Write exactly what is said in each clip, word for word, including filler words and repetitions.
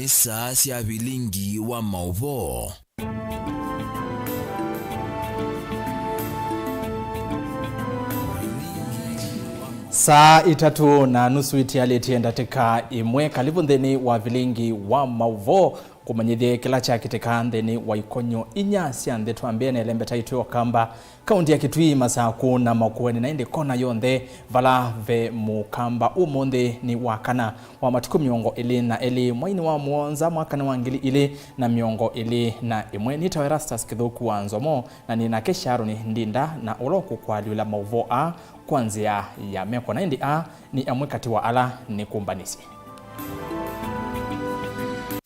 Saa sya vilingi wa maũvoo. Saa itatũ na nusu itialĩtye ndatĩka ĩmwe. Kalivu nthĩnĩ wa vilingi wa maũvoo. Kũmanyĩthye kĩla kyakĩtĩka nthĩnĩ wa ikonyo inya sya nthĩ. Twambĩe na ĩlembeta itwĩ Ũkamba, kaũnti ya Kitui, Masakũ na Makueni, na ĩndĩ kona yonthe vala ve Mũkamba. Ũmũnthĩ nĩ wa kana wa matukũ mĩongo ĩlĩ na elĩ, mweinĩ wa mũonza, mwakanĩ wa ngili ilĩ na mĩongo ĩlĩ na ĩmwe. Nĩtawa Erastus Kĩthũku wa Nzomo, na nĩ nake Sharon Ndinda, na ũla ũkũkwalyũla maũvoo aa kwa nzĩa ya meko, na ĩndĩ aa nĩ amwe katĩ wa ala nĩkũmbanĩsye.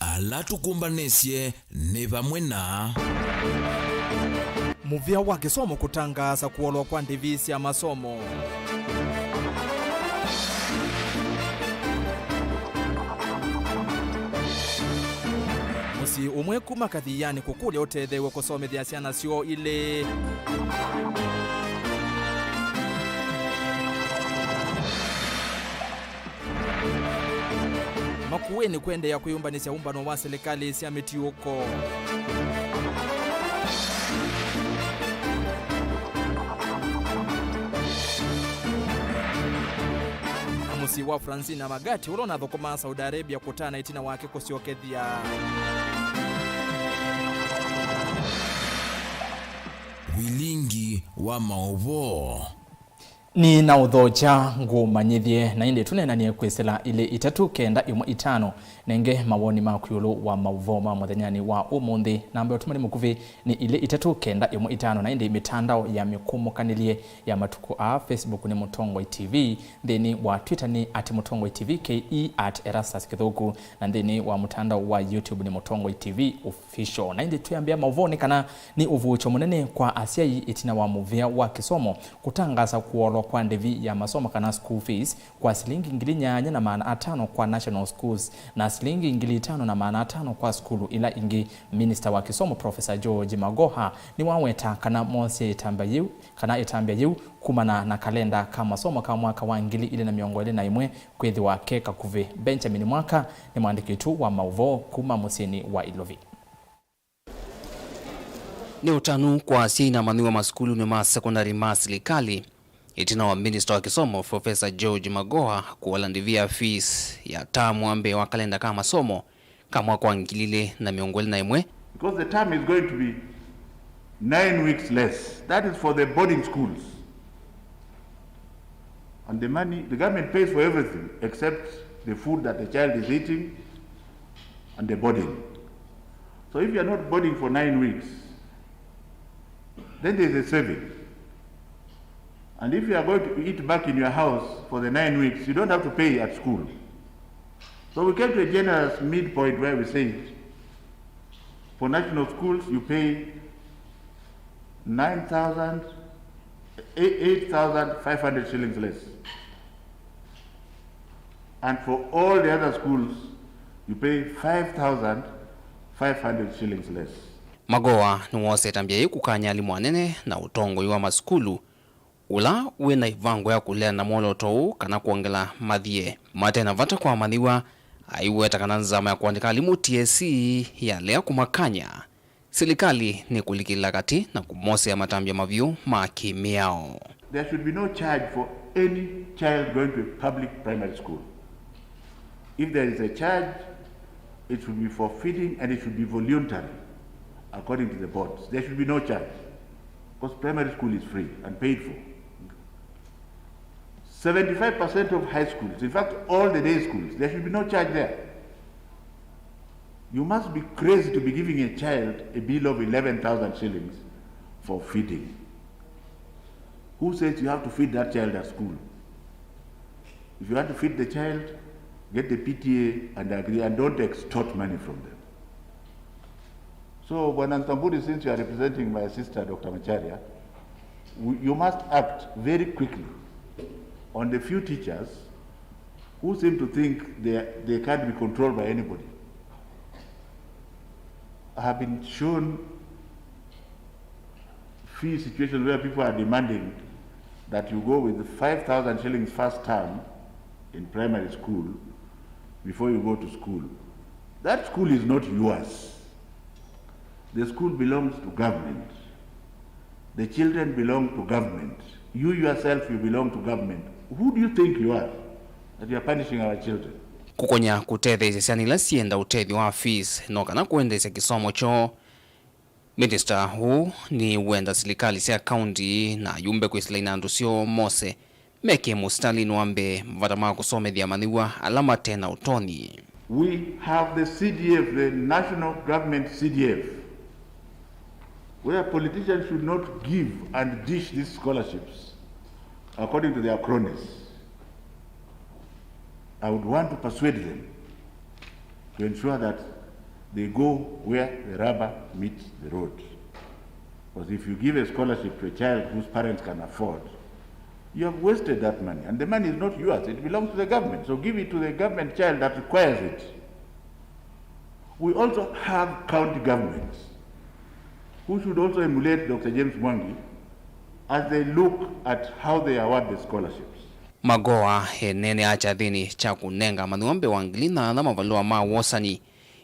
Ala tũkũmbanĩsye nĩ vamwe na mũvĩa wa kĩsomo kũtangaasa kũolwa kwa ndĩvi sya masomo. Mũsyĩ ũmwe kuma Kathianĩ kũkũlya ũtetheew'e kũsomethya syana syoo ilĩ. Makueni kũendeea kwĩyũmbanĩsya ũmbano wa silikalĩ sya mĩtiũko. Na mũsyĩ wa Francina Magati, ũla ũnathũkũmaa Saudi Arabia, kũtana ĩtina wake kũsyokethya. Vilingi wa maũvoo. Nĩ na ũthokya ngũmanyĩthye, na ĩndĩ tũneenanie kwĩsĩla ilĩ itatũ kenda ĩmwe itano. Nenge mawoni maku ĩũlũ wa maũvoo ma mũthenyanĩ wa ũmũnthĩ. Namba ya ũtũmani mũkuvĩ nĩ ilĩ itatũ kenda ĩmwe itano, na ĩndĩ mĩtandao ya mĩkũmũkanĩlye ya matukũ aa, Facebook nĩ Mũtongoi T V, nthĩnĩ wa Twitter nĩ at Mũtongoi T V, K E at Erastus Kĩthũku, na nthĩnĩ wa mũtandao wa YouTube nĩ Mũtongoi T V Official. Na ĩndĩ twĩambĩa maũvoo nĩ kana nĩ ũvuũkyo mũnene kwa asyai ĩtina wa mũvĩa wa kĩsomo kũtangaasa kũolwa kwa ndĩvi ya masomo kana school fees kwa silingi ngili nyanya na maana atano kwa National Schools na silingi ngili itano na maana atano kwa sukulu ila ingĩ. Minista wa kĩsomo Professor George Magoha nĩwaweta kana mosye ĩtambya yĩu, kana ĩtambya yĩu kumana na kalenda ka masomo ka mwaka wa ngili ilĩ na mĩongo ĩlĩ na ĩmwe kwĩthĩwa ke kakuvĩ. Benjamin Mwaka nĩ mwandĩki witũ wa maũvoo kuma mũsyĩnĩ wa Ilovi. Nĩ ũtanu kwa asyai na amanyĩw'a masukulunĩ ma sekondalĩ ma silikalĩ, ĩtina wa minista wa kĩsomo Professor George Magoha kũola ndĩvi ya fees ya taamu wa mbee wa kalenda ka masomo ka mwaka wa ngili ilĩ na mĩongo ĩlĩ na ĩmwe. Because the term is going to be nine weeks less. That is for the boarding schools. And the money, the government pays for everything except the food that the child is eating and the boarding. So if you are not boarding for nine weeks, then there is a saving. And if you are going to eat back in your house for the nine weeks, you don't have to pay at school. So we came to a generous midpoint where we say, for national schools, you pay nine thousand, eight thousand five hundred shillings less. And for all the other schools, you pay five thousand five hundred shillings less. Magoha nĩwoosa ĩtambya yĩu kũkany'a alimũ anene na ũtongoi wa masukulu ũla wĩ na ĩvango ya kũleana na mwolooto ũũ kana kwongela mathie mate na vata kwa amanyĩw'a, aiweta kana nzama ya kũandĩka alimũ T S C yalea kũmakany'a. Silikalĩ nĩkũlikĩlĩla katĩ na kũmosea matambya mavyũ ma kĩmĩao. There should be no charge for any child going to a public primary school. If there is a charge, it should be for feeding and it should be voluntary, according to the boards. There should be no charge, because primary school is free and paid for. Seventy-five percent of high schools, in fact, all the day schools, there should be no charge there. You must be crazy to be giving a child a bill of eleven thousand shillings for feeding. Who says you have to feed that child at school? If you want to feed the child, get the P T A and agree, and don't extort money from them. So, Bwana Ntamburi, since you are representing my sister, Doctor Macharia, w-, you must act very quickly on the few teachers who seem to think they, they can't be controlled by anybody. I have been shown few situations where people are demanding that you go with five thousand shillings first term in primary school before you go to school. That school is not yours. The school belongs to government. The children belong to government. You yourself, you belong to government. Who do you think you are that you are punishing our children? Kũkonya kũtetheesya syana ila syĩenda ũtethyo wa fees no kana kũendeesya kĩsomo kyoo. Minista ũũ nĩ wenda silikalĩ sya kaunti na ayumbe kwĩsĩla inandũ syoo mose meke mũsitalĩnĩ wa mbee mavata ma kũsomethya amanyĩw'a ala mate na ũtonyi. We have the C D F, the national government C D F, where politicians should not give and dish these scholarships according to their cronies. I would want to persuade them to ensure that they go where the rubber meets the road. Because if you give a scholarship to a child whose parents can afford, you have wasted that money. And the money is not yours, it belongs to the government. So give it to the government child that requires it. We also have county governments who should also emulate Doctor James Mwangi as they look at how they award the scholarships. Magoa enene akyathĩnĩ kya kũnenga amanyĩw'a mbee wa ngili na ana mavalũa ma wosani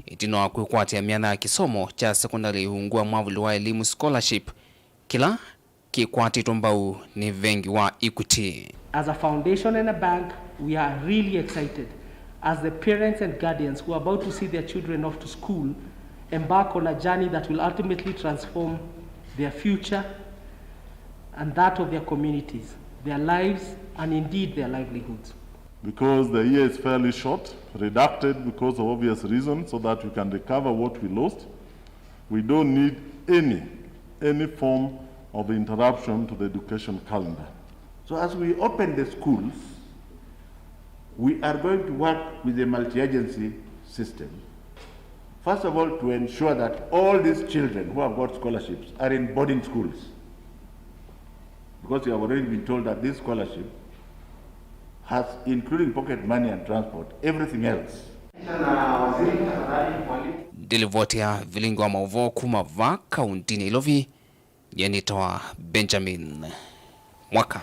ĩtina wa kwĩkwatĩa myanya ya kĩsomo kya sekondalĩ ungu wa mwavuli wa elimu scholarship, kĩla kĩkwatĩtwe mbau nĩ vengi wa Equity. As a foundation and a bank, we are really excited as the parents and guardians who are about to see their children off to school embark on a journey that will ultimately transform their future and that of their communities, their lives, and indeed their livelihoods. Because the year is fairly short, redacted because of obvious reasons, so that we can recover what we lost, we don't need any, any form of interruption to the education calendar. So as we open the schools, we are going to work with the multi-agency system. First of all, to ensure that all these children who have got scholarships are in boarding schools. Because you have already been told that this scholarship has, including pocket money and transport, everything else. Ndilivoti ya vilingi wa mauvoo kuma va kaunti ya Nairobi, nĩtawa Benjamin Mwaka.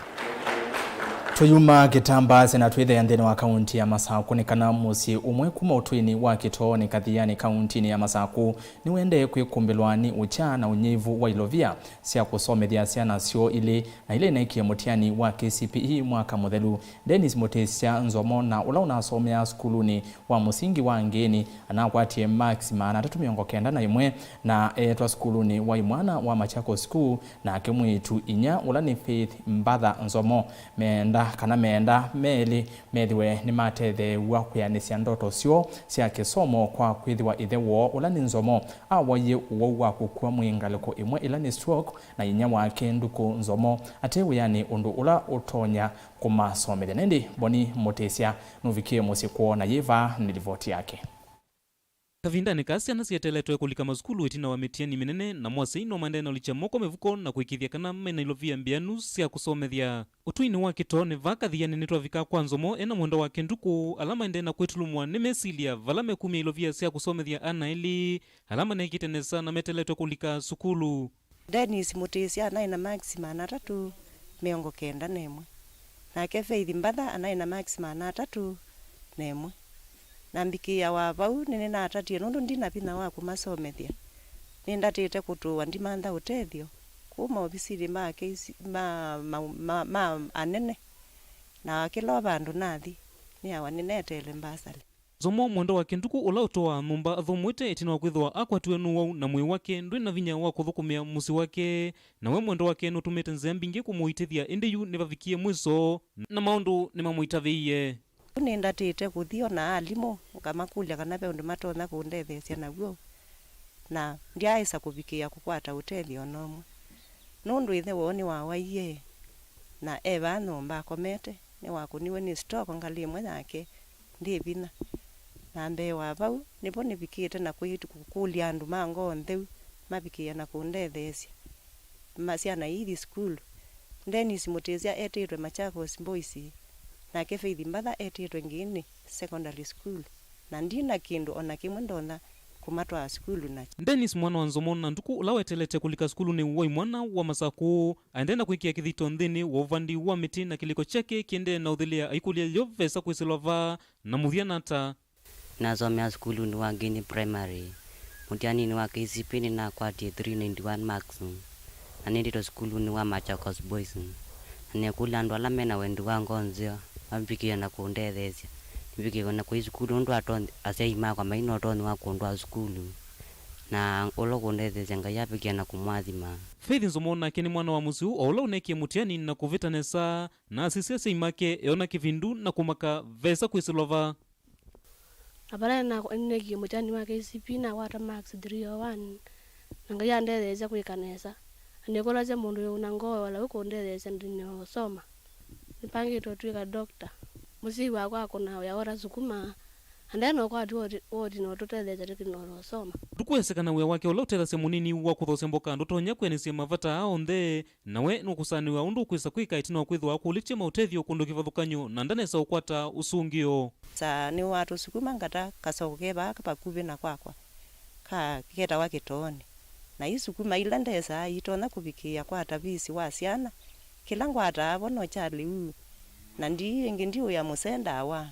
Tũyuma Kĩtambaa na twĩthea nthĩnĩ wa kaunti ya Masakũ nĩ kana mũsyĩ ũmwe kuma ũtũinĩ wa Kĩtoonĩ Kathiani kauntinĩ ya Masakũ nĩwendee kwĩkũmbĩlwa nĩ ũkya na ũnyivu wa ilovia sya kũsomethya syana syoo ilĩ na ila inaikie mũtiani wa K C P E mwaka mũthelu. Dennis Mũtĩsya Nzomo na ũla ũnasomeaa sukulunĩ wa mũsingi wa Ngĩĩni anakwatie maksi maana atatũ mĩongo kenda na ĩmwe na eetwa sukulunĩ wa imwana wa Machakos School nake mwĩĩtu inya ũla nĩ Faith Mbatha Nzomo meenda kana meenda melĩ methĩwe nĩmatetheew'a kwĩanĩsya ndoto syoo sya kĩsomo kwa kwĩthĩwa ĩthe woo ũla nĩ Nzomo awaie ũwau wa kũkw'a mwĩĩ ngalĩko ĩmwe ĩla nĩ stroke na inyia wake Nduku Nzomo ate wĩanĩ ũndũ ũla ũtonya kũmasomethya. Na ĩndĩ Boni Mũtĩsya nũvikie mũsyĩ kwoo na yĩ vaa nĩ livoti yake. Kavindanĩ kaa syana syeteletwe kũlika masukulu ĩtina wa mĩtiani mĩnene, namo asyai no maendee na ũlikya moko mĩvuko na kũĩkĩĩthya kana me na ilovia mbĩanu sya kũsomethya. Ũtũinĩ wa Kĩtoonĩ vaa Kathiani nĩtwavika kwa Nzomo e na mwendwa wake Nduku, ala maendee na kwĩtulumwa nĩ mesilya vala mekumya ilovia sya kũsomethya ana elĩ ala maneekĩte nesa na meteletwe kũlika sukulu. Dennis Mũtĩsya anaĩ na maksi maana atatũ mĩongo kenda na ĩmwe, nake Faith Mbatha anaĩ na maksi maana atatũ na ĩmwe. Na mbikĩĩa wa vau nĩnĩnatatie nũndũ ndi na vinya wa kũmasomethya. Nĩndatĩte kũtũũa ndimantha ũtethyo kũu maovisinĩ ma, ma, ma, ma, ma anene, na kĩla o vandũ nathi nĩawa nĩneteele mbasali. Nzomo mwendwa wake Nduku ũla ũtũaa nyũmba athũmũĩte ĩtina wa kwĩthĩwa akwatiwe nĩ ũwau na mwĩĩ wake ndwĩ na vinya wa kũthũkũmĩa mũsyĩ wake, na we mwendwa wake nũtũmĩte nzĩa mbingĩ kũmũitĩthya, ĩndĩ yu nĩvavikie mwĩso na maũndũ nĩmamũitavĩie. Yu nĩndatĩte kũthi ona alimũ ngamakũlya kana ve ũndũ matonya kũndetheesya naw'o, na ndyaaĩsa kũvikĩĩa kũkwata ũtethyo o na ũmwe. Nũndũ ĩthe woo nĩwawaie, na e vaa nyũmba akomete, nĩwakũniwe nĩ stroke ngalĩ ĩmwe yake ndĩ vinya. Na mbee wa vau, nĩvo nĩvikĩte na kwĩ-, kũkũlya andũ ma ngoo ntheu mavikĩĩa na kũndetheesya. Ma syana ithi sukulu. Dennis Mũtĩsya etĩtwe Machakos Boys, nake Faith Mbatha etĩtwe Ngĩĩnĩ Secondary School, na ndi na kĩndũ o na kĩmwe ndonya kũmatwaa sukulu nakyo. Dennis mwana wa Nzomo na Nduku ũla wetelete kũlika sukulunĩ wa imwana wa Masakũ aendee na kwĩkĩa kĩthito nthĩnĩ wa ũvandi wa mĩtĩ na kĩlĩko kyake kĩendee na ũthilĩa aikũlya yo vesa kwĩsĩlwa vaa na mũthya nata. Nasomea sukulunĩ wa Ngeni Primary. Mũtianinĩ wa K C P nĩnakwatie three ninety-one marks, na nĩndĩtwe sukulunĩ wa Machakos Boys. Na nĩkũlya andũ ala mena wendi wa ngoo nzeo mavikĩe na kũndetheesya nĩvikĩe na kũi sukulu, nũndũ aton-, asyai makwa mai na ũtonyi wa kũndwaa sukulu, na ũla ũkũndetheesya Ngai avikĩe na kũmũathima. Faith Nzomo nake nĩ mwana wa mũsyĩ ũũ, o ũla ũneekie mũtiani na kũvĩta nesa, na asisya asyai make eona kĩvindu na kũmaka vesa kwĩsĩlwa va. Na vala na-, nĩneekie mũtiani wa K C P, nakwata marks three oh one, na Ngai andetheesya kwĩka nesa. Na nĩkũlasya mũndũ wĩ na ngoo ya ũla ũkũndetheesya ndĩnĩosoma. Nĩpangĩte ũtw'ĩka doctor. Mũsyai wakwa akũnaa wĩa wa ũla sukuma, na ndena ũkwati wa ũti-, wa ũtina ũtũtetheesya tũkĩnĩosoma. Tũkũeseka na wĩa wake ũla ũtethasya mũnini wa kũthosya mboka ndũtonya kwĩanĩsya mavata aa onthe. Nawe nũkũsanĩw'a ũndũ ũkwĩsa kwĩka ĩtina wa kwĩthĩwa akũlĩtye maũtethyo kũndũ kĩvathũkany'o na ndanesa ũkwata ũsũngĩo. Nza nĩwatũsukuma ngata kasoka ke vaa vakuvĩ na kwakwa, ka ketawa Kĩtoonĩ. Na isukuma ila ndesaa itonya kũvikĩĩa kwata visi wa syana, kĩla ngwataa vo no kya lĩu, na ndi ĩngĩ ndiũya mũsee ndawa,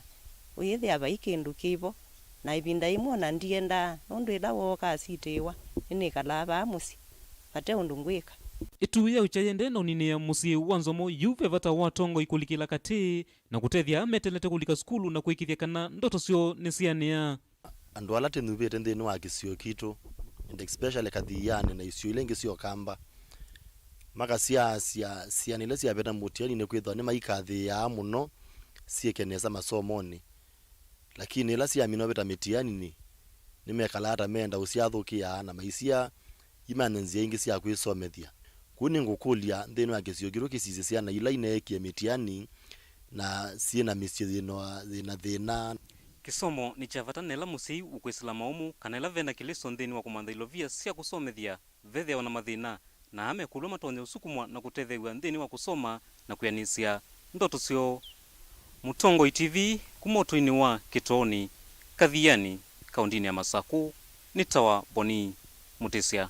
ũyĩthĩa vai kĩndũ kĩ vo. Na ĩvinda yĩmwe o na ndiendaa, nũndũ ĩla wooka asitĩĩwa, nĩnĩkalaa vaa mũsyĩ vate ũndũ ngwĩka. Ĩtu ya ũkya yĩendee na ũninĩĩa mũsyĩ wa Nzomo yu ve vata wa atongoi kũlikĩla katĩ na kũtethya ala metelete kũlika sukulu na kũĩkĩĩthya kana ndoto syoo nĩsyanĩa. Andũ ala tũnyuvĩte nthĩnĩ wa kĩsio kitũ, and especially Kathianĩ na isio ila ingĩ sya Ũkamba, makasyaasya syana ila syavĩta mũtiani nĩkwĩthĩwa nĩmaikathĩĩaa mũno syĩke nesa masomonĩ. Lakini ĩla syamina ũvĩta mĩtianinĩ, nĩmekalaa ta meenda ũsyathũkĩa na maisya imanye nzĩa ingĩ sya kwĩsomethya. Kwoou nĩngũkũlya nthĩnĩ wa kĩsio kĩtũ kĩsisye syana ila ineekie mĩtiani na syĩ na mĩsyĩ yĩna, yĩna thĩna. Kĩsomo nĩ kya vata na ĩla mũsyai ũkwĩsĩla maũmũ kana ĩla ve na kĩlĩso nthĩnĩ wa kũmantha ilovia sya kũsomethya. Vethĩawa na mathĩna, na aa mekũlw'a matonya ũsukumwa na kũtetheew'a nthĩnĩ wa kũsoma na kwĩanĩsya ndoto syoo. Mũtongoi T V kuma ũtũinĩ wa Kĩtoonĩ, Kathianĩ, kaũndĩnĩ ya Masakũ, nĩ tawa Boni Mũtĩsya.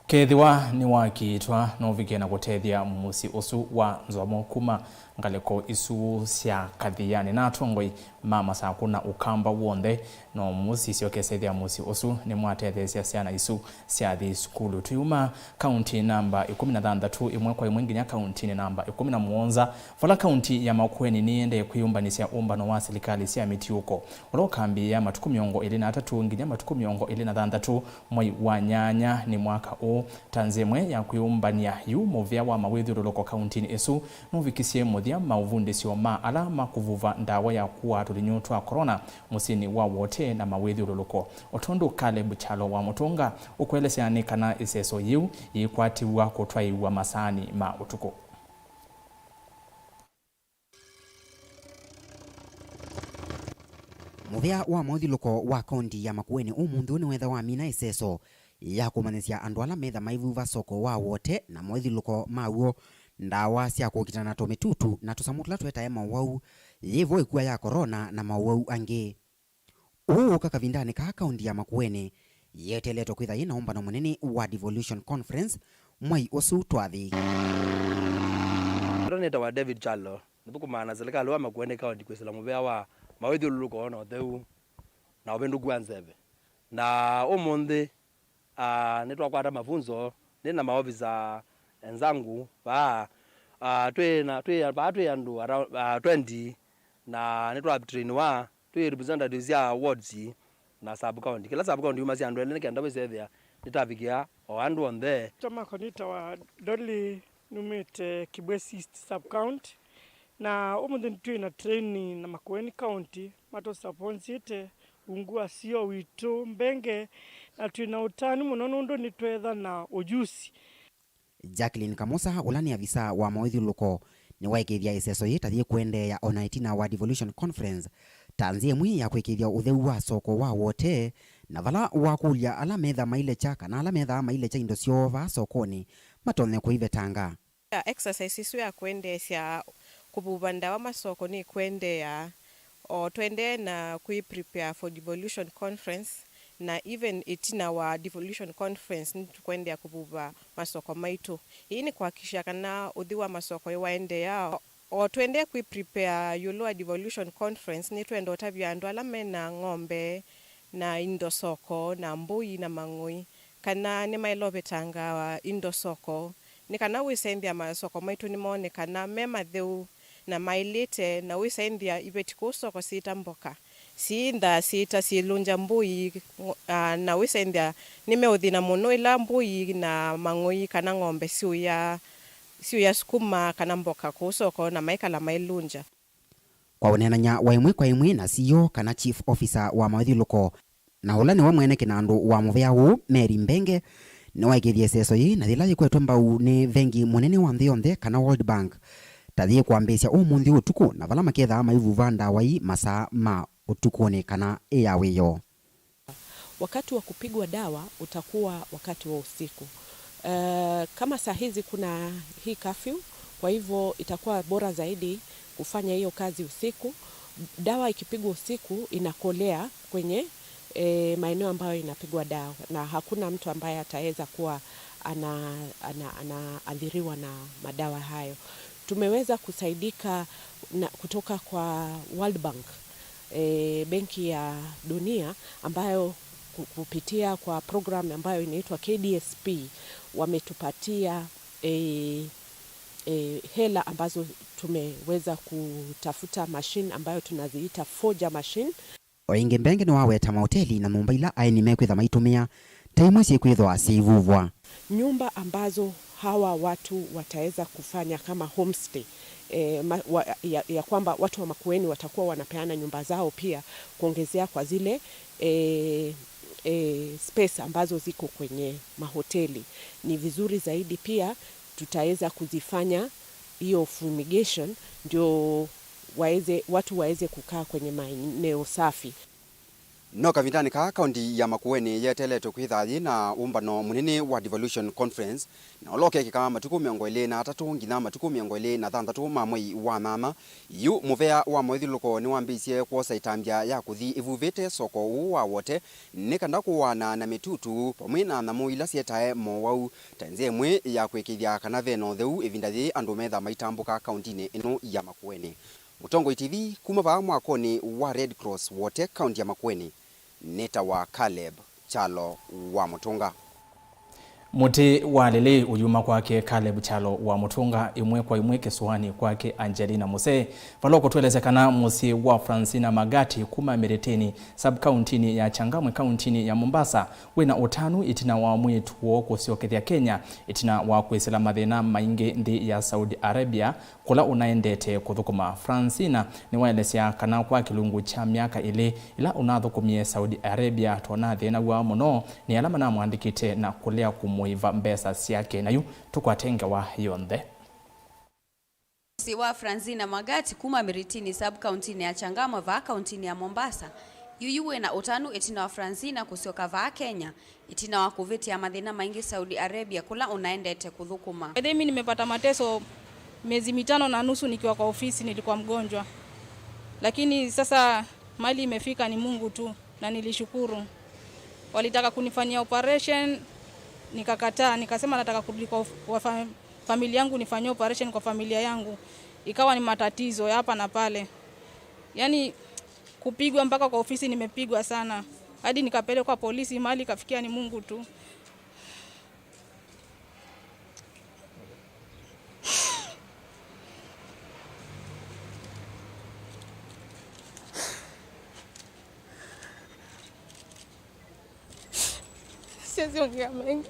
Kethĩwa nĩwakiitwa, no ũvike na kũtethya mũsyĩ ũsu wa Nzomo kuma ngalĩko isu sya Kathianĩ na atongoi ma Masakũ na Ũkamba w'onthe. No mũsisye ũkesethĩa mũsyĩ ũsu nĩmwatetheesya syana isu syathi sukulu. Tũiuma kaunti namba ĩkũmi na thanthatũ ĩmwe kwa ĩmwe nginya kauntinĩ namba ĩkũmi na mũonza, vala kaunti ya Makueni nĩyĩendee kwĩyũmbanĩsya ũmbano wa silikalĩ sya mĩtiũko, ũla ũkambĩĩa matukũ mĩongo ĩlĩ na atatũ nginya matukũ mĩongo ĩlĩ na thanthatũ mwei wa nyanya nĩ mwaka ũũ. Ta nzĩa ĩmwe ya kwĩyũmbany'a yu, mũvĩa wa mawĩthyũlũlũko kauntinĩ ĩsu nũvikisye mũthya maũvundĩsyo ma ala makũvuva ndawa ya kũaa tũlinyũ twa corona mũsyĩnĩ wa Wote na mawĩthyũlũlũko. O tondũ Caleb Kyalo wa Mũtũnga ũkũelesya nĩ kana ĩseso yĩu yĩkwatĩw'a kũtwaĩĩw'a masaanĩ ma ũtukũ. Mũvĩa wa maũthyũlũko wa kaunti ya Makueni ũmũnthĩ ũũ nĩwetha wamina ĩseso ya kũmanyĩsya andũ ala metha maivuva soko wa Wote na maũthyũlũko maw'o ndawa sya kũkitana na tũmĩtutu na tũsamũ tũla tũetae maũwau, yĩvo ĩkua ya corona na maũwau angĩ. Ũũ ũka kavindanĩ kaa kaunti ya Makueni yeteletwe kwĩtha yĩ na ũmbano mũnene wa Devolution Conference mwei ũsu twathi. Ĩtwa nĩtawa David Kyalo, nĩthũkũmaa na silikalĩ wa Makueni County kwĩsĩla mũvea wa mawĩthyũlũlũko na ũtheu na ũvĩndũku wa nzeve. Na ũmũnthĩ, ah, nĩtwakwata mafunzo, nĩ na maovisa enzangu vaa, ah, twĩ na, twĩ, vaa twĩ andũ ara-, ah, twenty, na nĩtwatrainiwa twĩ representatives sya wards na sub county. Kĩla sub county yumasya andũ elĩ nĩ kenda wĩsethĩa nĩtavikĩa o andũ onthe. Ĩtwa makwa nĩtawa Dolly, numĩte Kibwezi East sub county, na ũmũnthĩ twĩ na training na Makueni County matũsaponsĩte ungu wa C E O witũ Mbenge, na twĩ na ũtanu mũno nũndũ nĩtwetha na ũjusi. Jacqueline Kamosa, ũla nĩ avisa wa mawĩthyũlũlũko, nĩwaĩkĩĩthya ĩseso yĩĩ ta yĩkũendeea o na ĩtina wa Devolution Conference, ta nzĩa ĩmwe ya kũĩkĩĩthya ũtheu wa soko wa Wote, na vala wakũlya ala metha mailekya kana ala methaa mailekya indo syoo vaa sokonĩ matonye kũivetanga. Exercise ĩsu ya kũendeesya kũvuva ndawa masoko nĩkũendeea. O tũendee na kwĩ prepare for Devolution Conference, na even ĩtina wa Devolution Conference nĩtũkũendeea kũvuva masoko maitũ. Ĩĩ nĩ kũhakikisha kana ũtheu wa masoko nĩwaendeea. O twendee kwĩ prepare ĩũlũ wa devolution conference, nĩtwenda ũtavya andũ ala mena ng'ombe na indo soko na mbũi na mang'ũi kana nĩmaĩle ũvetanga indo soko, nĩ kana wĩsenzya masoko maitũ nĩmoonekana me matheu na maĩlĩte, na wĩsenzya iveti kũu soko syĩta mboka. Syĩthaa syĩta syĩlũngya mbũi, ngo-, a, na wĩsenzya nĩmeũthĩna mũno ĩla mbũi na mang'ũi kana ng'ombe siũya, siũya sukuma kana mboka kũu soko na maikala mailũngya. Kwa ũneenany'a wa ĩmwe kwa ĩmwe na C E O kana Chief Officer wa mawĩthyũlũko, na ũla nĩwe mwene kĩnandũ wa mũvea ũũ, Mary Mbenge, nĩwaĩkĩĩthye ĩseso yĩĩ na yĩla yĩkwetwe mbau nĩ vengi mũnene wa nthĩ yonthe kana World Bank, ta yĩkwambĩĩsya ũmũnthĩ ũtukũ, na vala makethaa maivuva ndawa ii masaa ma ũtukũnĩ kana ĩ ya wĩoo. Wakati wa kupigwa dawa utakuwa wakati wa usiku. Eh, kama saa hizi kuna hii curfew, kwa hivyo itakuwa bora zaidi kufanya hiyo kazi usiku. Dawa ikipigwa usiku inakolea kwenye, eh, maeneo ambayo inapigwa dawa, na hakuna mtu ambaye ataweza kuwa ana-, ana-, anaathiriwa na madawa hayo. Tumeweza kusaidika na, kutoka kwa World Bank, eh, Benki ya Dunia, ambayo ku-, kupitia kwa program ambayo inaitwa K D S P wametupatia, eh, eh, hela ambazo tumeweza kutafuta machine ambayo tunaziita Forger machine. O ĩngĩ, Mbenge nĩwaweta mahoteli na nyũmba ila aeni mekwĩtha maitũmĩa ta imwe syĩkwĩthwa syĩivuvwa. Nyumba ambazo hawa watu wataweza kufanya kama homestay, eh, ma-, wa-, ya, ya kwamba watu wa Makueni watakuwa wanapeana nyumba zao pia kuongezea kwa zile, eh, eh, space ambazo ziko kwenye mahoteli. Ni vizuri zaidi pia tutaweza kuzifanya hiyo fumigation ndio waweze, watu waweze kukaa kwenye maeneo safi. No kavindanĩ kaa, kaunti ya Makueni yeteeletwe kwĩthaa yĩ na ũmbano mũnene wa Devolution Conference, na ũla ũkekĩka matukũ mĩongo ĩlĩ na atatũ nginya matukũ mĩongo ĩlĩ na thanthatũ ma mwei wa nyanya. Yu mũvea wa mawĩthyũlũko nĩwambĩĩsye kwosa ĩtambya ya kũthi ĩvuvĩte soko ũũ wa Wote, nĩ kana kũaana na mĩtutu vamwe na nyamũ ila syetae mowau, ta nzĩa ĩmwe ya kũĩkĩĩthya kana ve na ũtheu ĩvinda yĩĩ andũ metha maitambũka kauntinĩ ĩno ya Makueni. Mũtongoi T V kuma vaa mwakonĩ wa Red Cross Wote, kaunti ya Makueni, nĩtawa Caleb Kyalo wa Mũtũnga. Mũtĩ wa lĩlĩ ũyuma kwake Caleb Kyalo wa Mũtũnga, ĩmwe kwa ĩmwe kĩsũanĩ kwake Angelina Mũsee, vala ũkũtũelesya kana mũsyĩ wa Francina Magati kuma Mĩrĩtĩnĩ sub-kauntinĩ ya Changamwe kauntinĩ ya Mombasa wĩna ũtanu ĩtina wa mwĩĩtu woo kũsyokethya Kenya ĩtina wa kwĩsĩla mathĩna maingĩ nthĩ ya Saudi Arabia, kũla ũnaendete kũthũkũma. Francina nĩwaelesya kana kwa kĩlungu kya myaka ĩlĩ ĩla ũnathũkũmie Saudi Arabia, tũnathĩnaw'a mũno nĩ ala manamwandĩkĩte na kũlea kũmũĩva mbesa syake. Na yu tũkwate ngewa yonthe. Mũsyĩ wa Francina Magati kuma Miritini sub-kauntinĩ ya Changamwe vaa kauntinĩ ya Mombasa, yuyu wĩna ũtanu ĩtina wa Francina kũsyoka vaa Kenya, ĩtina wa kũvĩtĩa mathĩna maingĩ Saudi Arabia, kũla ũnaendete kũthũkũma. By the way, mimi nimepata mateso miezi mitano na nusu nikiwa kwa ofisi, nilikuwa mgonjwa. Lakini sasa mahali imefika ni Mungu tu, na nilishukuru. Walitaka kunifanyia operation, nikakataa, nikasema nataka kurudi kwa, kwa fa-, familia yangu, nifanyie operation kwa familia yangu. Ikawa ni matatizo ya hapa na pale. Yaani, kupigwa mpaka kwa ofisi nimepigwa sana. Hadi nikapelekwa polisi, mahali ikafikia ni Mungu tu. Siwezi ongea mengi.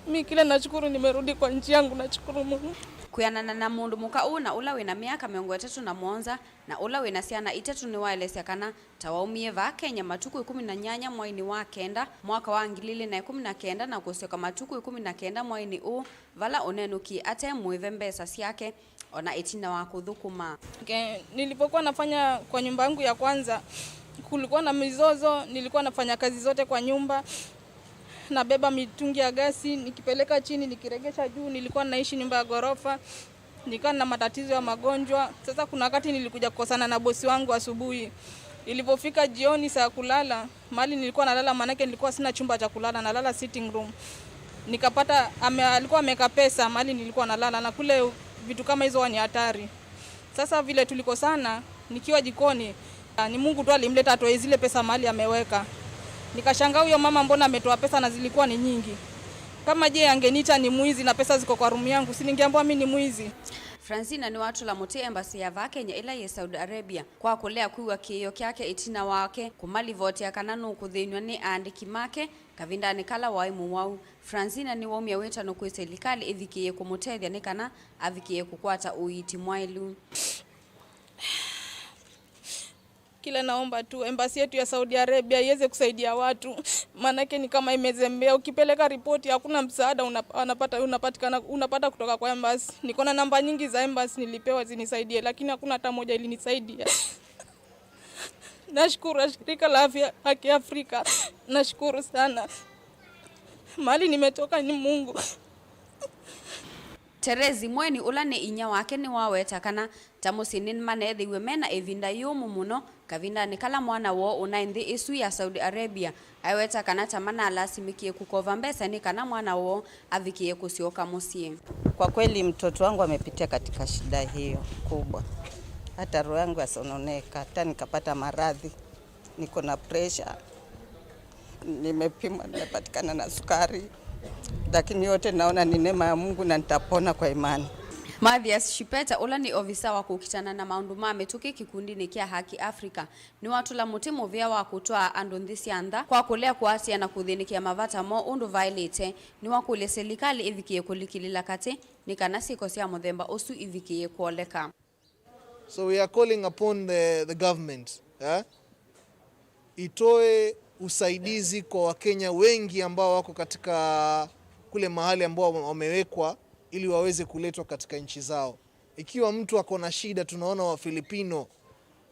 Mi kile nashukuru, nimerudi kwa nchi yangu, nashukuru Mungu. Kwĩanana na mũndũ mũka ũũ na ũla wĩna myaka mĩongo ĩtatũ na mũonza na ũla wĩna syana itatũ, nĩwaelesya kana ta waumie vaa Kenya matukũ ĩkũmi na nyanya mweinĩ wa kenda mwaka wa ngili ili na ĩkũmi na kenda na kũsyoka matukũ ĩkũmi na kenda mweinĩ ũũ, vala ũnenũkie ate mũĩve mbesa syake, ona ĩtina wa kũthũkũma. Ke-, nilipokuwa nafanya kwa nyumba yangu ya kwanza, kulikuwa na mizozo, nilikuwa nafanya kazi zote kwa nyumba. Nabeba mitungi ya gasi, nikipeleka chini, nikiregesha juu, nilikuwa naishi nyumba ya ghorofa. Nilikuwa na matatizo ya magonjwa. Sasa kuna wakati nilikuja kukosana na bosi wangu asubuhi. Ilipofika jioni saa ya kulala, mahali nilikuwa nalala, maanake nilikuwa sina chumba cha kulala, nalala sitting room. Nikapata ame, alikuwa ameweka pesa mahali nilikuwa nalala, na kule vitu kama hizo huwa ni hatari. Sasa vile tulikosana nikiwa jikoni, ah, ni Mungu tu alimleta atoe zile pesa mahali ameweka. Nikashangaa, huyo mama mbona ametoa pesa na zilikuwa ni nyingi? Kama je, angeniita ni mwizi na pesa ziko kwa room yangu, si ningeambiwa mimi ni mwizi? Francina nĩwatũla mũtĩ embassy ya vaa Kenya ĩla yĩ Saudi Arabia kwa kũlea kwĩw'a kĩĩo kyake ĩtina wake kũmalivotea kana nũkũthĩnw'a nĩ aandĩki make kavindanĩ kala waĩ mũwau. Francina nĩwaumya wĩtano kwĩ silikalĩ ĩvikĩĩe kũmũtethya nĩ kana avikĩĩe kũkwata ũiiti mwaĩlu. Kile naomba tu, embassy yetu ya Saudi Arabia iweze kusaidia watu. Maanake ni kama imezembea. Ukipeleka ripoti, hakuna msaada unap-, unapata, unapatikana, unapata kutoka kwa embassy. Niko na namba nyingi za embassy nilipewa zinisaidie, lakini hakuna hata moja ilinisaidia. Nashukuru shirika la afya la Kiafrika. Nashukuru sana. Mahali nimetoka ni Mungu. Terezi Mweni, ũla nĩ inyia wake, nĩwaweta kana ta mũsyĩ nĩmaneethĩiwe me na ĩvinda yĩũmũ mũno kavindanĩ kala mwana woo ũnaĩ nthĩ ĩsu ya Saudi Arabia. Aiweta kana ta manalasimĩkie kũkova mbesa nĩ kana mwana woo avikĩe kũsyoka mũsyĩ. Kwa kweli, mtoto wangu amepitia katika shida hiyo kubwa, hata roho yangu yasononeka, hata nikapata maradhi. Niko na pressure. Nimepimwa, nimepatikana na sukari. Lakini yote naona ni neema ya Mungu na nitapona kwa imani. Mathias Shipeta, ũla nĩ ovisa wa kũkitana na maũndũ ma mĩtũkĩ kĩkundinĩ kya Haki Africa, nĩwatũla mũtĩ mũvĩa wa kũtwaa andũ nthĩ sya nza kwa kũlea kũatĩĩa na kũthĩnĩkĩa mavata moo ũndũ vaĩlĩte. Nĩwakũlya silikalĩ ĩvikĩe kũlikĩlĩla katĩ nĩ kana syĩko sya mũthemba ũsu ivikĩe kwoleka. So we are calling upon the, the government, eh, itoe usaidizi kwa Wakenya wengi ambao wako katika kule mahali ambao wamewekwa ili waweze kuletwa katika nchi zao. Ikiwa mtu ako na shida, tunaona Wafilipino,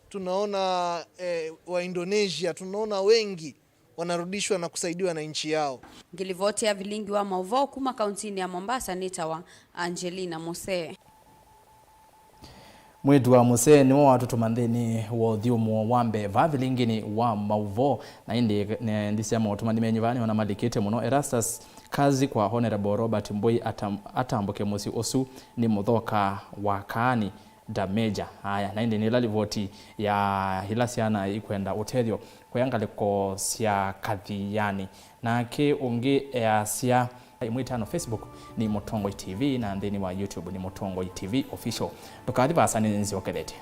tunaona eh, wa Indonesia, tunaona wengi wanarudishwa na kusaidiwa na nchi yao. Ngĩlivoti ya vilingi wa maũvoo kuma kauntinĩ ya Mombasa nĩtawa Angelina Musee. Mwĩĩtu wa Musee nĩwe watũtũma nthĩnĩ wa ũthyũmũo wa mbee vaa vilinginĩ wa maũvoo, na ĩndĩ ne- nthĩ sya maũtũmani menyu vaa nĩona malikĩte mũno. Erastus Kazi kwa Honorable Robert Mbũi atam- atambũke mũsyĩ ũsu nĩ mũthoka wa Kaani. Dameja. Aya, na ĩndĩ nĩ ĩla livoti ya ila syana ikwenda ũtethyo kũya ngalĩko sya Kathiani. Nake ũngĩ easya, ĩmwe ĩtano Facebook nĩ Mũtongoi T V, na nthĩnĩ wa YouTube nĩ Mũtongoi T V Official. Ndũkathi vaasa, nĩnzyokelete.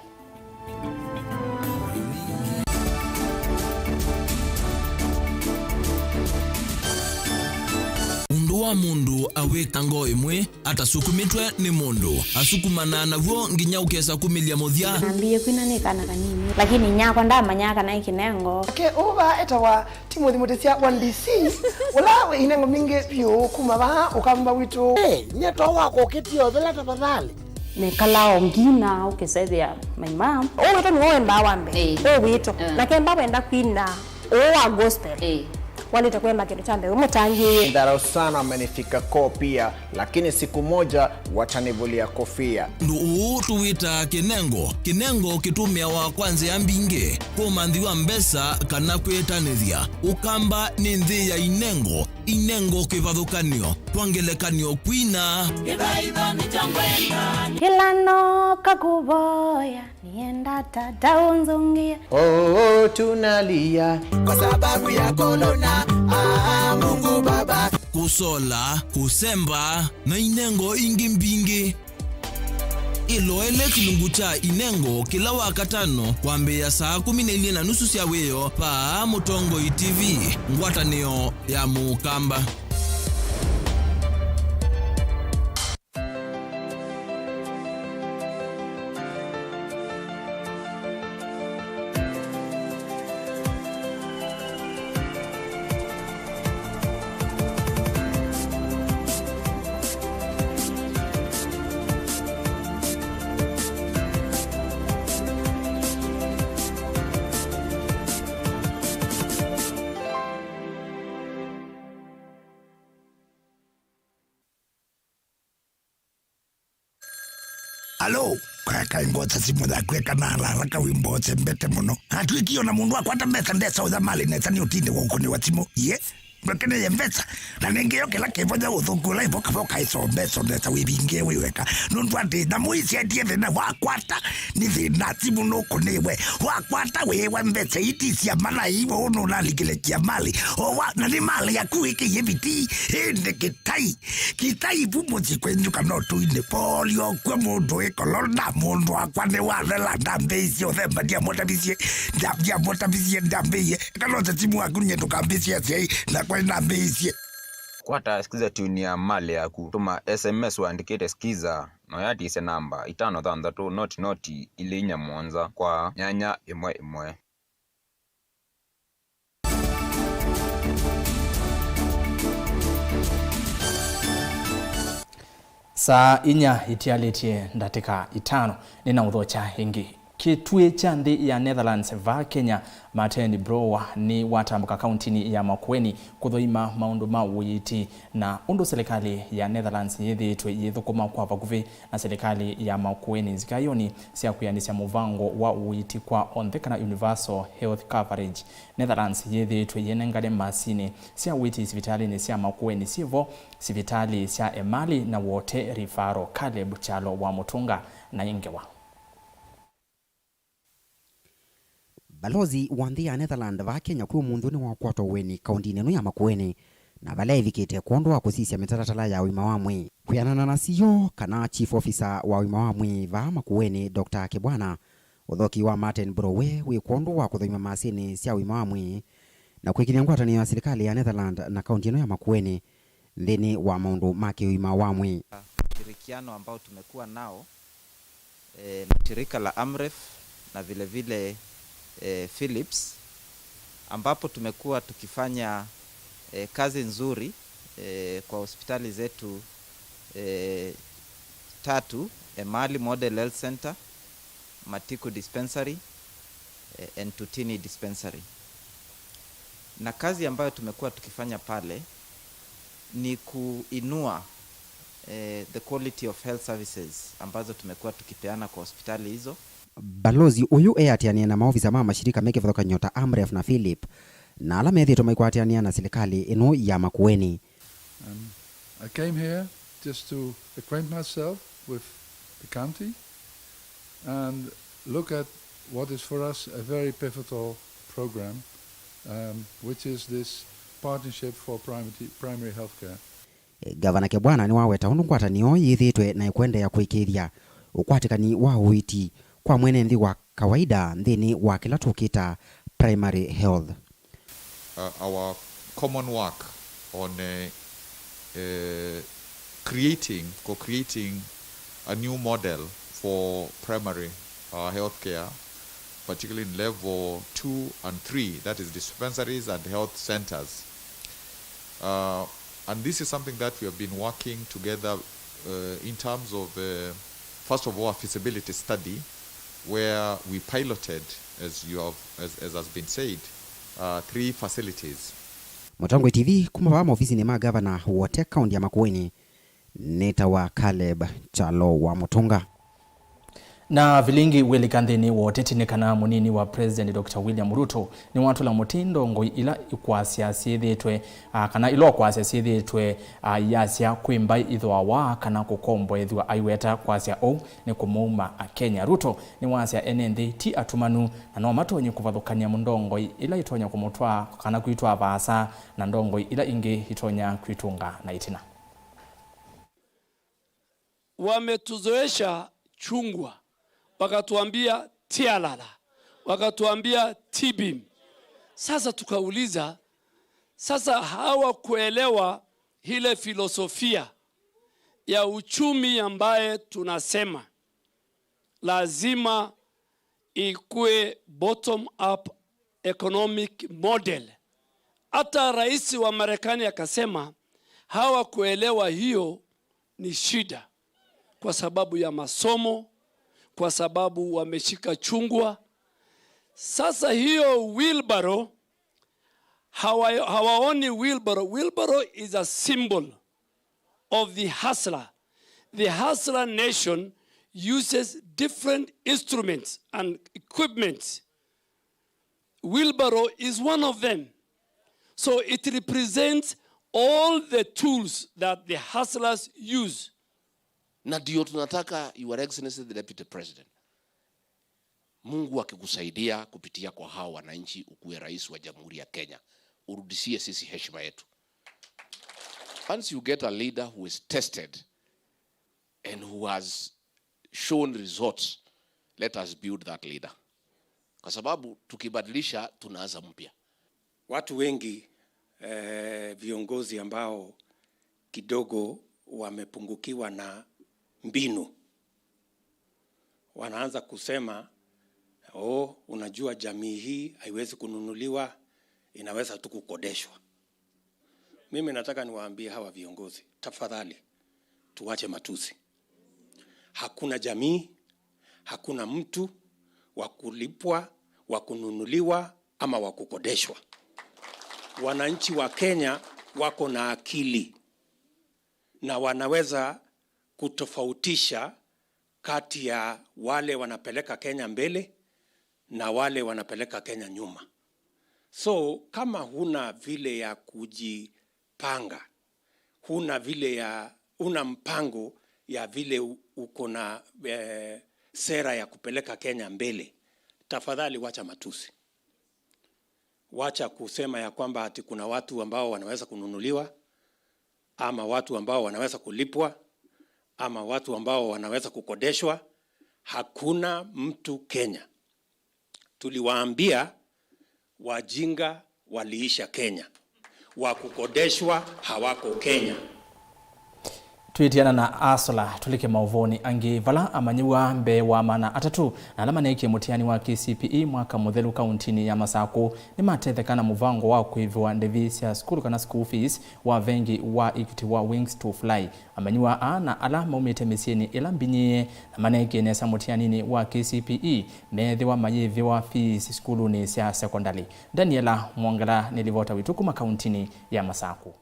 Ũndũ wa mũndũ awĩka ngoo ĩmwe atasukumĩtwe nĩ mũndũ, asukumanaa naw'o nginya ũkesa kumĩlya mũthya. Nambĩĩe kwina nĩ kana kanini, lakini inyakwa ndamanyaa kana ĩ kĩnengo. Nake ũũ vaa etawa Timothy Mũtĩsya wa D C, ũla wĩ inengo mbingĩ vyũ kuma vaa Ũkamba witũ. Ĩ, nyie to wakwa ũkĩtie ũthela tafadhali. Nekalaa o ngina ũkĩsethĩa my mom. Ũũ witũ nĩwe wendaa wa mbee. Ĩĩ. Ũũ witũ. Mm. Nake mba wenda kwina ũũ wa gospel. Ĩĩ. Walĩte kwenda kĩndũ kya mbee, wĩ mũtangĩĩe. Dharau sana wamenifika koo pia, lakini siku moja watanivulia kofia. Ũndũ ũũ tũwĩtaa kĩnengo. Kĩnengo kĩtũmĩawa kwa nzĩa mbingĩ, kũmanthĩwa mbesa kana kwĩtanĩthya. Ũkamba nĩ nthĩ ya inengo. Inengo kĩvathũkanyo, kwa ngelekany'o, kwina. Kĩla nooka kũvoya, nĩenda Tata ũnzũngĩe. Oh, tunalia kwa sababu ya korona. Ah, Mungu Baba. Kũsola, kũsemba, na inengo ingĩ mbingĩ. Ĩloele kĩlungu kya Inengo kĩla Wakatano kwambĩĩa saa kũmi na ilĩ na nusu sya wĩoo vaa Mũtongoi T V, ngwatanĩo ya Mũkamba. Alo, kaeka ngota simu yaku eka na haraka wimbo ũsembete mũno. Atwĩkie ona mũndũ akwata mesa ndesa ũtha mali nesa nĩ ũtinde wa ũkũnĩ wa simu. Ye? Ndũkeneye mbesa. Na nĩngĩ yo kĩla kĩvonya ũthũku ũla ĩvoka voka ĩsombe, somesa wĩvingĩe wĩ weka. Nũndũ atĩ nyamũ isyatie thĩna wakwata nĩ thĩna, simũ nũkũnĩwe. Wakwata wĩĩwa mbesa iti sya mana iwe ũnũnalikĩle kia mali. Owa, na nĩ mali yaku wĩkĩie vitii. Ĩndĩ kĩtai. Kĩtai vu mũsyĩ kwenyu kana ũtũinĩ. Polio kwĩ mũndũ wĩ kolona, mũndũ wakwa nĩ wathela, ndambĩĩisye ũthemba, ndiamũtavisye, nda-, ndiamũtavisye, ndambĩĩie. Kana ũte simũ waku nye ndũkambĩĩsye asyai, nakwa nĩnambĩĩisye. Kwata Skiza tune ya mali yaku. Tũma S M S ũandĩkĩte Skiza, na ũyatisye namba itano thanthatũ noti noti ilĩ inya mũonza kwa nyanya ĩmwe ĩmwe. Saa inya itialĩtye ndatĩka itano, nĩnaũthokya ĩngĩ. Kĩtuĩ kya nthĩ ya Netherlands vaa Kenya, Martin Brower, nĩwatambũka kauntinĩ ya Makueni kũthũima maũndũ ma ũiiti na ũndũ silikalĩ ya Netherlands yĩthĩĩtwe yĩthũkũma kwa vakuvĩ na silikalĩ ya Makueni nzikayonĩ sya kwĩanĩsya mũvango wa ũiiti kwa onthe kana universal health coverage. Netherlands yĩthĩĩtwe yĩnengane masinĩ sya ũiiti sivitalĩnĩ sya Makueni syĩ vo, sivitalĩ sya Emali na Wote Referral. Caleb Kyalo wa Mũtũnga na ĩ ngewa. Balozi wa nthĩ ya Netherlands vaa Kenya kwĩ ũmũnthĩ nĩwakwata ũeni kauntinĩ ĩno ya Makueni, na vala evikĩte kwondũ wa kũsisya mĩtalatala ya ũima wa mwĩĩ. Kwĩanana na C E O kana Chief Officer wa ũima wa mwĩĩ vaa Makueni, Doctor Kibwana, ũthoki wa Martin Brower wĩ kwondũ wa kũthũima masinĩ sya ũima wa mwĩĩ na kwĩkĩlya ngwatanĩo ya silikalĩ ya Netherlands na kaunti ĩno ya Makueni nthĩnĩ wa maũndũ ma kĩũima wa mwĩĩ. Ushirikiano ambao tumekuwa nao, eh, na shirika la Amref na vile vile, eh, Philips, ambapo tumekuwa tukifanya, eh, kazi nzuri, eh, kwa hospitali zetu, eh, tatu, Emali Model Health Center, Matiku Dispensary, eh, and Tutini Dispensary. Na kazi ambayo tumekuwa tukifanya pale ni kuinua, eh, the quality of health services ambazo tumekuwa tukipeana kwa hospitali hizo. Balozi ũyũ eatĩanĩe na maovisa ma mashirika me kĩvathũkany'o ta Amref na Philip, na ala methĩĩtwe maikwatĩanĩa na silikalĩ ĩno ya Makueni. Um, I came here just to acquaint myself with the county and look at what is for us a very pivotal program, um, which is this partnership for primary, primary healthcare. Gavana Kibwana nĩwaweta ũndũ ngwatanĩo yĩthĩĩtwe na ĩkũendeea kũĩkĩĩthya ũkwatĩkani wa ũiiti kwa mwene nthĩ wa kawaida nthĩnĩ wa kĩla tũkĩta primary health. Uh, our common work on, uh, uh, creating, co-creating a new model for primary, uh, healthcare, particularly in level two and three, that is dispensaries and health centers. Uh, and this is something that we have been working together, uh, in terms of, uh, first of all, a feasibility study where we piloted, as you have, as, as has been said, uh, three facilities. Mũtongoi T V kuma vaa maovisinĩ ma gavana Wote kaunti ya Makueni, nĩtawa Caleb Kyalo wa Mũtũnga. Na vilingi wĩlika nthĩnĩ wa ũteti nĩ kana mũnini wa President Doctor William Ruto nĩwatũla mũtĩ ndongoi ila ikwasya syĩthĩĩtwe, a, kana ila ũkwasya syĩthĩĩtwe, a, iyasya kwĩ mbaĩ ithooawa kana kũkomboethw'a aiweta kwasya ũu nĩ kũmũuma Akenya. Ruto nĩwasya ene nthĩ ti atumanu na no matonye kũvathũkany'a ndongoi ila itonya kũmũtwaa kana kwitwaa vaasa na ndongoi ila ingĩ itonya kwĩtũnga na ĩtina. Wametuzoesha chungwa, wakatuambia tialala, wakatuambia tibim. Sasa tukauliza, sasa hawakuelewa ile filosofia ya uchumi ambaye tunasema lazima ikuwe bottom up economic model. Hata rais wa Marekani akasema hawakuelewa hiyo ni shida, kwa sababu ya masomo, kwa sababu wameshika chungwa. Sasa hiyo wheelbarrow, hawa-, hawaoni wheelbarrow. Wheelbarrow is a symbol of the hustler. The hustler nation uses different instruments and equipments. Wheelbarrow is one of them. So it represents all the tools that the hustlers use. Na ndio tunataka, Your Excellency the Deputy President, Mungu akikusaidia kupitia kwa hawa wananchi, ukuwe rais wa Jamhuri ya Kenya, urudishie sisi heshima yetu. Once you get a leader who is tested and who has shown results, let us build that leader, kwa sababu tukibadilisha, tunaanza mpya. Watu wengi eh, viongozi ambao kidogo wamepungukiwa na mbinu, wanaanza kusema, "Oh, unajua jamii hii haiwezi kununuliwa, inaweza tu kukodeshwa." Mimi nataka niwaambie hawa viongozi, tafadhali tuache matusi. Hakuna jamii, hakuna mtu wa kulipwa, wa kununuliwa ama wa kukodeshwa. Wananchi wa Kenya wako na akili na wanaweza kutofautisha kati ya wale wanapeleka Kenya mbele na wale wanapeleka Kenya nyuma. So kama huna vile ya kujipanga, huna vile ya, huna mpango ya vile u- uko na eh, sera ya kupeleka Kenya mbele, tafadhali wacha matusi. Wacha kusema ya kwamba ati kuna watu ambao wanaweza kununuliwa ama watu ambao wanaweza kulipwa ama watu ambao wanaweza kukodeshwa. Hakuna mtu Kenya. Tuliwaambia wajinga waliisha Kenya, wa kukodeshwa hawako Kenya. Twĩtiana na asola, tũlike maũvoonĩ angĩ. Vala amanyĩw'a mbee wa maana atatũ na ala maneekie mũtiani wa K C P E mwaka mũthelu kauntinĩ ya Masakũ nĩmatetheka na mũvango wa kũĩvĩwa ndĩvi sya sukulu kana school fees wa vengi wa Equity wa Wings to Fly. Amanyĩw'a aa na ala maumĩte mĩsyĩnĩ ĩla mbinyĩĩe na maneekie nesa mũtianinĩ wa K C P E meethĩwa mayĩvĩwa fees sukulunĩ sya sekondalĩ. Daniela Mwongela nĩ livota witũ kuma kauntinĩ ya Masakũ.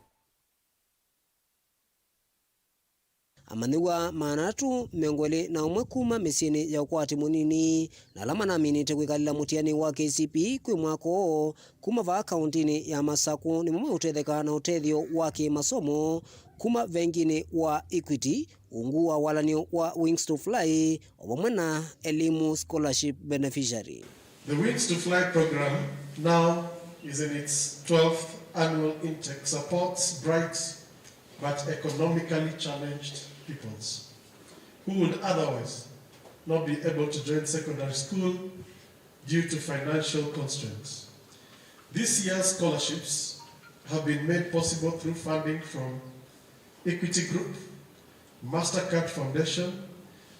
Amanyĩw'a maana atatũ mĩongo ĩlĩ na ũmwe kuma mĩsyĩnĩ ya ũkwati mũnini na ala manaminĩte kwĩkalĩla mũtiani wa K C P E kwĩ mwaka ũũ kuma vaa kauntinĩ ya Masakũ nĩmo meũtetheka na ũtethyo wa kĩmasomo kuma venginĩ wa Equity, ungu wa walan'yo wa Wings to Fly, o vamwe na Elimu Scholarship Beneficiary. The Wings to Fly program now is in its twelfth annual intake, supports bright but economically challenged pupils who would otherwise not be able to join secondary school due to financial constraints. This year's scholarships have been made possible through funding from Equity Group, Mastercard Foundation,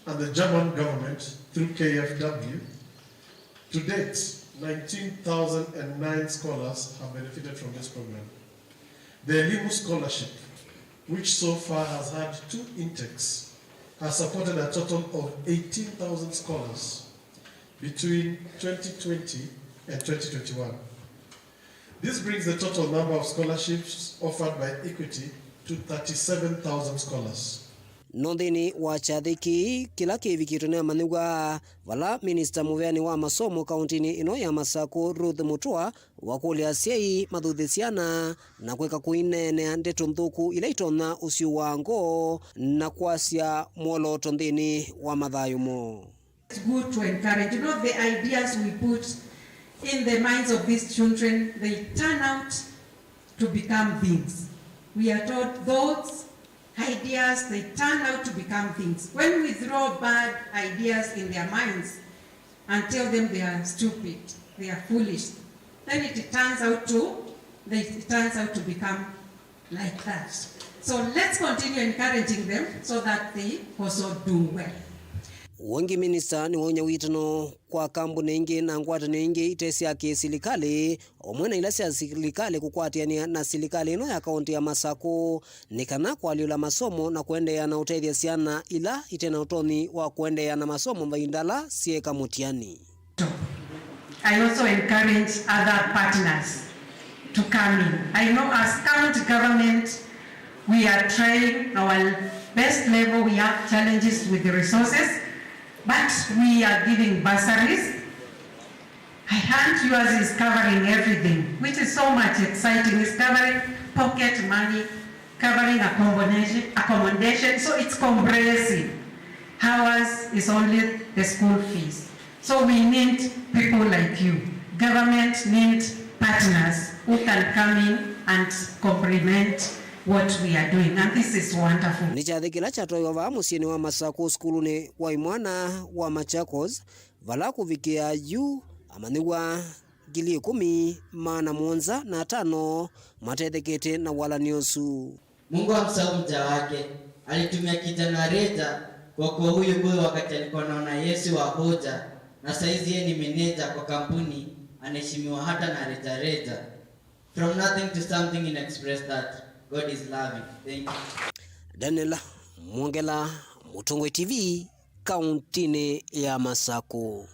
and the German government through K F W. To date, nineteen thousand and nine scholars have benefited from this program. The Elimu Scholarship, which so far has had two intakes, has supported a total of eighteen thousand scholars between twenty twenty and twenty twenty-one. This brings the total number of scholarships offered by Equity to thirty-seven thousand scholars. No nthĩnĩ wa kyathĩ kĩĩ kĩla kĩvikĩtwe nĩ amanyĩw'a, vala minista mũveani wa masomo kauntinĩ ĩno ya Masakũ Ruth Mutua wakũlya asyai mathuthye syana na kwĩka kũineenea ndeto nthũku ila itonya ũsyũaa ngoo na kwasya mwolooto nthĩnĩ wa mathayũ moo. It's good to encourage. You know, the ideas we put in the minds of these children, they turn out to become things. We are taught thoughts, ideas, they turn out to become things. When we throw bad ideas in their minds and tell them they are stupid, they are foolish, then it turns out to, they, it turns out to become like that. So let's continue encouraging them so that they also do well. Ũngĩ, minista nĩwaunya wĩtano kwa kambuni ingĩ na ngwatanĩo ingĩ ite sya kĩsilikalĩ, o vamwe na ila sya silikalĩ kũkwatĩanĩa na silikalĩ ĩno ya kaũntĩ ya Masakũ nĩ kana kũalyũla masomo na kũendeea na ũtethya syana ila ite na ũtonyi wa kũendeea na masomo mavinda ala syeeka mũtiani. I also encourage other partners to come in. I know as county government, we are trying our best level. We have challenges with the resources, but we are giving bursaries. I And yours is covering everything, which is so much exciting. It's covering pocket money, covering accommodation, accommodation. So it's comprehensive. Ours is only the school fees. So we need people like you. Government need partners who can come in and complement what we are doing. And this is wonderful. Nĩ kyathĩ kĩla kyatwaiwa vaa mũsyĩnĩ wa Masakũ, sukulunĩ wa imwana wa Machakos, vala kũvikĩa yu amanyĩw'a ngili ĩkũmi maana mũonza na atano matethekete na walany'o ũsu. Mungu amsahau mja wake. Alitumia kijana Reja kuokoa huyu boy wakati alikuwa anaona Yesu wa hoja, na saizi yeye ni meneja kwa kampuni, anaheshimiwa hata na Reja Reja. From nothing to something in express that. God is loving. Thank you. Daniel Mwongela, Mũtongoi T V, kauntinĩ ya Masakũ.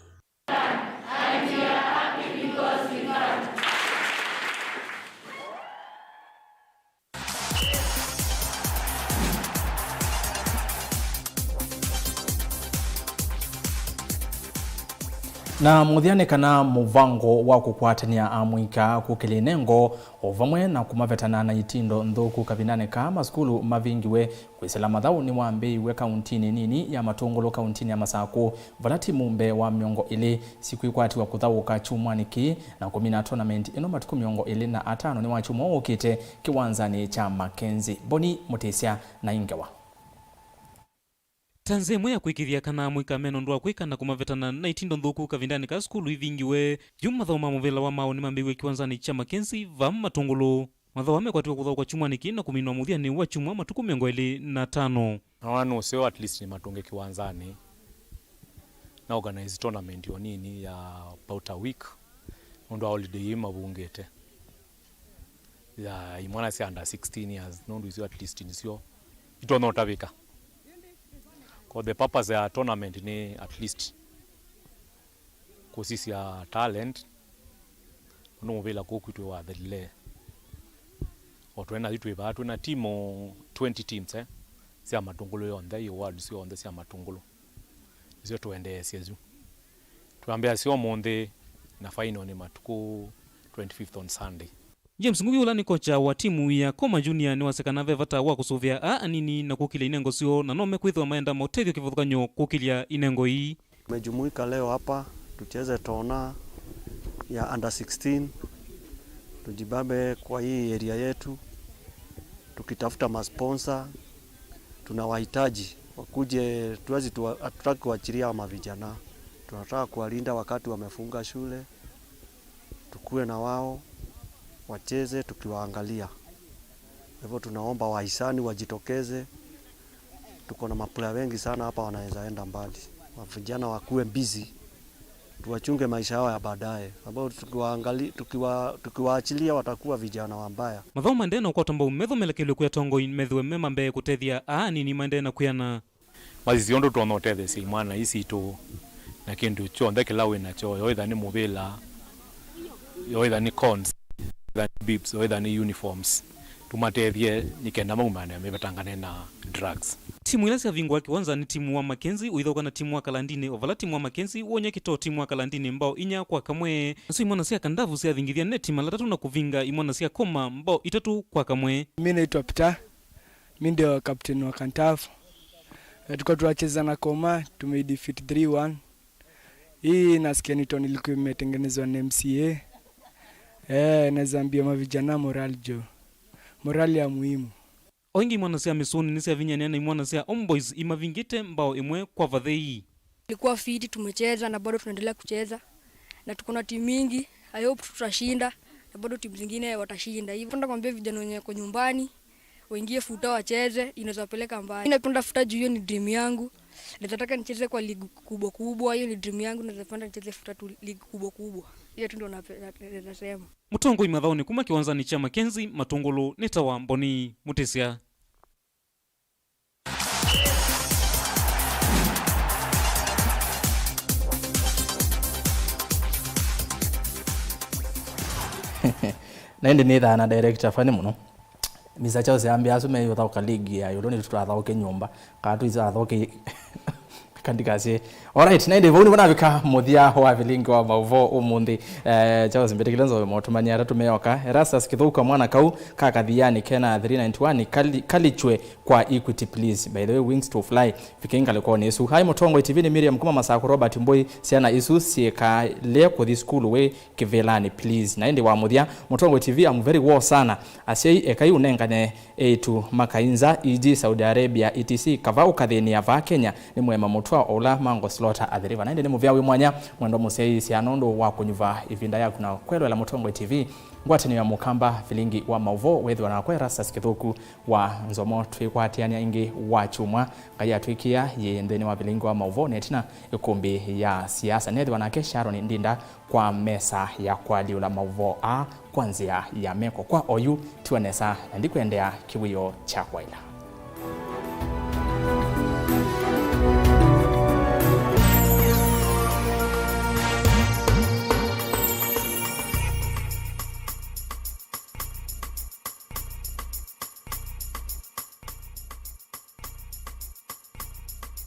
Na mũthya nĩ kana mũvango wa kũkwatany'a amũika kũkĩlya inengo o vamwe na kũmavetana na itindo nthũku kavindanĩ kaa masukulu mavingiwe. Kwĩsĩla mathaũ nĩwambĩĩiw'e kauntinĩ nini ya Matũngũlũ, kauntinĩ ya Masakũ, vala timu mbee wa mĩongo ĩlĩ sikwĩkwatiwa kũthaũũka kyumwanĩ kĩĩ na kũmina tournament ĩno matukũ mĩongo ĩlĩ na atano nĩ wa kyumwa ũkĩte kĩwanzanĩ kya Mackenzie. Boni Mũtĩsya na Ingewa. Ta nzĩa ĩmwe ya kwĩkĩĩthya kana amũika mena ũndũ wa kwĩka na kũmavetana na itindo nthũku kavindanĩ ka sukulu ivingiwe, yu mathaũ ma mũvĩla wa maaũ nĩmambĩĩw'e kĩwanzanĩ kya Mackenzie va Matũngũlũ. Mathaũ aa mekwatiwa kũthaũũka kyumwanĩ kĩĩ na kũminwa mũthyanĩ wa kyumwa matukũ mĩongo ĩlĩ na atano. Naona nũseo at least nĩmatũnge kĩwanzanĩ na organize tournament o nini ya about a week nũndũ wa holiday ii mavungĩte ya imwana sya under sixteen years, nũndũ isu at least nĩsyo itonya ũtavĩka. 'Cause the purpose ya tournament nĩ at least kũsisya talent, nũndũ mũvĩla kũu kwitũ wathelile. O twĩ na yu twĩ vaa, twĩ na timu twenty teams, eh, sya Matũngũlũ yonthe, i ward syonthe sya Matũngũlũ. Nĩsyo tũendeesye yu. Twambĩasya ũmũnthĩ na final nĩ matukũ twenty-fifth on Sunday. James Ngugi, ũla nĩ kocha wa timu ya Koma Junior, nĩwasya kana ve vata wa kũsũvĩa aa anini na kũkĩlya inengo syoo, na no mekwĩthĩwa maenda maũtethyo kĩvathũkany'o kũkĩlya inengo ii. Tumejumuika leo hapa tucheze tona ya under sixteen, tujibambe kwa hii area yetu, tukitafuta masponsa. Tunawahitaji wakuje, tuwezi tuwa-, hatutaki kuachilia hawa mavijana, tunataka kuwalinda wakati wamefunga shule. Tukue na wao, wacheze tukiwaangalia. Kwa hivyo tunaomba wahisani wajitokeze. Tuko na maplayer wengi sana hapa wanaweza enda mbali. Vijana wakuwe busy. Tuwachunge maisha yao ya baadaye. Sababu tukiwaangali-, tukiwa-, tukiwaachilia watakuwa vijana wabaya. Mathaũ maendee na ũkwata mbau methomelekelw'e kwĩ atongoi methĩwe me ma mbee kũtethya aa anini maendee na kwĩana. Masisye ũndũ tũtonya ũtetheesya imwana ii sitũ na kĩndũ kyonthe kĩla wĩ nakyo, yoĩtha nĩ mũvĩla, yoĩtha nĩ cones, yoĩtha nĩ bibs, yoĩtha nĩ uniforms. Tũmatethye nĩ kenda maumane mevetangane na drugs. Timu ila syavingũa kĩwanza nĩ timu wa Mackenzie ũithaũka na timu wa Kalandini, o vala timu wa Mackenzie wony'a kĩtoo timu wa Kalandini mbao inya kwa kamwe. Nasyo imwana sya Kandavu syavingĩthya neti mala atatũ na kũvinga imwana sya Koma mbao itatũ kwa kamwe. Mi naitwa Peter. Mi ndio captain wa Kantafu. Na tulikuwa tunacheza na Koma, tumeidefeat three one. Hii nasikia ni toni ilikuwa imetengenezwa na M C A. Eh, naweza ambia mavijana moral jo. Moral ya muhimu. O ĩngĩ imwana sya Mĩsũnĩ nĩsyavinyanĩa na imwana sya Homeboys imavingĩte mbao ĩmwe kwa vathei. Ilikuwa fiti, tumecheza na bado tunaendelea kucheza. Na tuko na timu mingi. I hope tutashinda na bado timu zingine watashinda. Hivyo nataka kuambia vijana wenye wako nyumbani, waingie futa wacheze, inaweza wapeleka mbali. Mimi napenda futa juu hiyo ni dream yangu. Naweza taka nicheze kwa league kubwa kubwa, hiyo ni dream yangu, naweza penda nicheze futa tu league kubwa kubwa. Hiyo tu ndio nape-, na-, naweza sema. Mũtongoi mathaũnĩ kuma kĩwanzanĩ kya Mackenzie Matũngũlũ nĩ ta wa Mboni Mũtĩsya. Na ĩndĩ nĩthaa na director funny mũno. Mister Charles ambĩa asu meĩ ũthaũka league ya ĩũlũ nĩ tũtathaũke nyũmba. Kana tũisathaũke Kandikasye. Alright, na ĩndĩ vau nĩvo navika mũthya wa vilingi wa maũvoo ũmũnthĩ. Eh, Charles Mbĩtĩkĩle Nzove, motũmani atatũ meyoka. Erastus Kĩthũka, mwana kau ka Kathiani kena three ninety-one, kali-, kalichwe kwa Equity, please. By the way, wings to fly. Vike ngalĩkonĩ ĩsu. Hai Mũtongoi T V, nĩ Miriam kuma Masaku, Robert Mbũi, syana isu syĩkalĩe kũthi sukulu wĩ kĩvĩlanĩ, please. Na ĩndĩ wa mũthya, Mũtongoi T V, I'm very well sana. Asyai, ekai ũnengane eĩtu makainza, E G Saudi Arabia, E T C, kava ũkathĩnĩa vaa Kenya, nĩ mũema mũtwa ũla Mango Slaughter Athi River. Na ĩndĩ nĩ mũvea wĩ mwanya, mwendwa mũsyai, sya nũndũ wa kũnyuva ĩvinda yaku na kwelwela Mũtongoi T V. Ngwatanĩo ya Mũkamba, vilingi wa maũvoo, wĩthĩwa nakwa Erastus Kĩthũku wa Nzomo. Twĩkwatĩanĩa ĩngĩ wa kyumwa, Ngai atwĩkĩa yĩ nthĩnĩ wa vilingi wa maũvoo, na ĩtina ĩkũmbĩ ya siasa. Nĩthĩwa nake Sharon Ndinda kwa mesa ya kũalyũla maũvoo aa kwa nzĩa ya meko. Kwa oyu, tiwa nesa, na ndikwendea kĩwĩoo kya kwaĩla.